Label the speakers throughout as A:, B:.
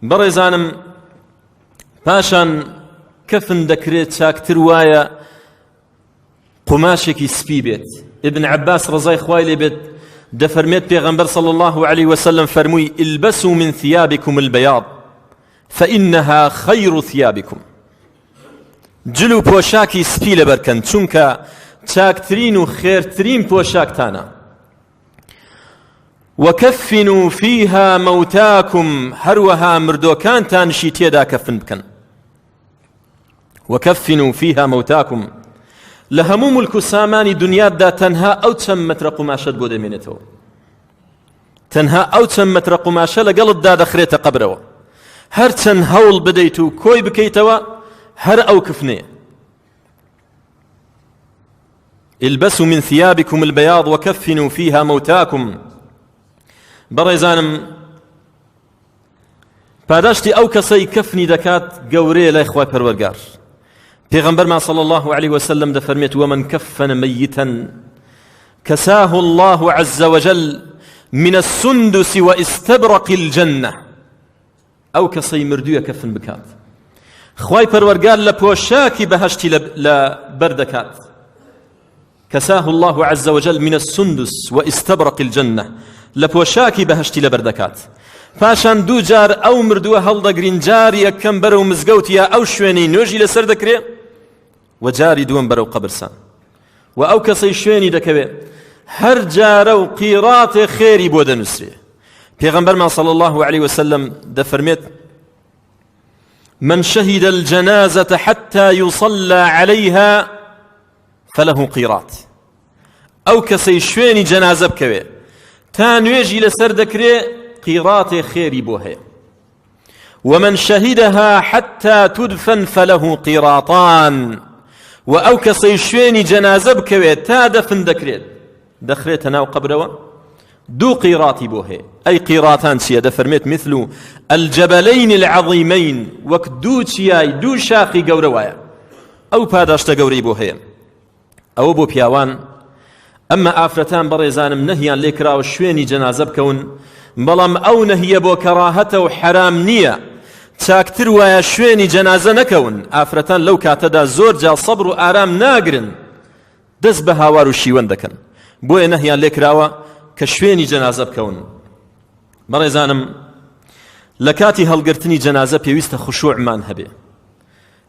A: بەڕێزانم پاشان کەفن دەکرێت چاکتر وایە قوماشێکی سپی بێت ابن عباس ڕزای خوای لێ بێت دەفەرمێت پێغەمبەر صلی الله عليه وسلم فەرمووی البسوا من ثيابكم البياض فإنها خير ثيابكم جل و پۆشاکی سپی لەبەرکەن چونکە چاکترین و خێرترین پۆشاکتانە وکفنوا فیها موتاکم هەروەها مردۆکانتانشی تێدا کەفن بکەن وکفنوا فیها موتاکم لە هەموو ملک و سامانی دنیاتدا تەنها ئەو چەند مەترە قوماشەت بۆ دەمێنێتەوە تەنها ئەو چەند مەترە قوماشە لەگەڵتدا دەخرێتە قەبرەوە هەرچەند هەوڵ بدەیت و کۆی بکەیتەوە هەر ئەو کفنەیە البسوا من ثيابكم البياض وكفنوا فيها موتاكم بەڕێزانم پاداشتی ئەو کەسەی کەفنی دەکات گەورەیە لای خوای پەروەرگار پێغەمبەرمان صلی الله عليه وسلم دەفەرمێت ومن كفن ميتا كساه الله عز وجل من السندس واستبرق الجنة ئەو کەسەی مردوویە کەفن بکات خوای پەروەرگار لە پۆشاکی بەهەشتی لە بەر دەکات کساه الله عز وجل من السندس واستبرق الجنة لە پۆشاکی بەهەشتی لەبەر دەکات پاشان دوو جار ئەو مردووە هەڵدەگرین جار یەکەم بەرەو مزگەوت یا ئەو شوێنەی نوێژی لەسەر دەکرێ و جاری دووەم بەرەو قەبرسان و ئەو کەسەی شوێنی دەکەوێ هەر جارە و قیراتێ خێری بۆ دەنووسرێ پێغەمبەرمان صلی الله عليه وسلم دەفەرمێت من شهد الجنازة حتى يصلى عليها فله قيراط ئەو کەسەی شوێنی جەنازە بکەوێ تا نوێژی لەسەر دەکرێ قیڕاتێ خێری بۆ هەیە ومن شهدها حتى تدفن فله قيراطان و ئەو کەسەی شوێنی جەنازە بکەوێت تا دەفن دەکرێت دەخرێتە ناو قەبرەوە دوو قیراتی بۆ هەیە ئەی قیراتان چییە دەفەرمێت مثل الجبلین العظیمین وەک دوو چیای دوو شاخی گەورە وایە ئەو پاداشتە گەورەی بۆ هەیە ئەوە بۆ پیاوان ئەمە ئافرەتان بەڕێزانم نەهیان لێ کراوە شوێنی جەنازە بکەون بەڵام ئەو نەهیە بۆ کەراهەتە و حەرام نییە چاکتر وایە شوێنی جەنازە نەکەون ئافرەتان لەو کاتەدا زۆر جا سەبر و ئارام ناگرن دەست بە هاوار و شیوەن دەکەن بۆیە نەهیان لێ کراوە کە شوێنی جەنازە بکەون بەڕێزانم لە کاتی هەڵگرتنی جەنازە پێویستە خشوعمان هەبێ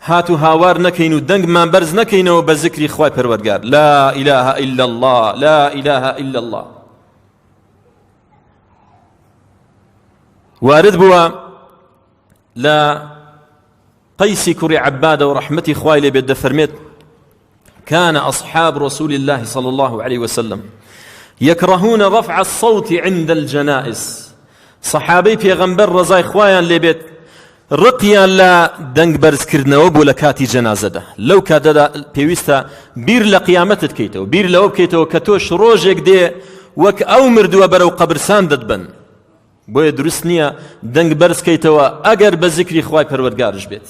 A: هات و هاوار نەکەین و دەنگمان بەرز نەکەینەوە بە زکری خوای پەروەردگار لا إله إلا الله لا إله إلا الله وارد بووە لە قەیسی کوڕی عەبادە و ڕەحمەتی خوای لێ بێت دەفەرمێت كان أصحاب رسول الله صلى الله عليه وسلم يكرهون رفع الصوت عند الجنائز صحابەی پێغەمبەر ڕەزای خوایان لێبێت ڕقیان لە دەنگ بەرزکردنەوە بوو لە کاتی جەنازەدا لەو کاتەدا پێویستە بیر لە قیامەتت کەیتەوە بیر لەوە بکەیتەوە کە تۆش ڕۆژێک دێ وەک ئەو مردووە بەرەو قەبرسان دەتبەن بۆیە دروست نییە دەنگ بەرز کەیتەوە ئەگەر بە زیکری خوای پەروەردگارش بێت.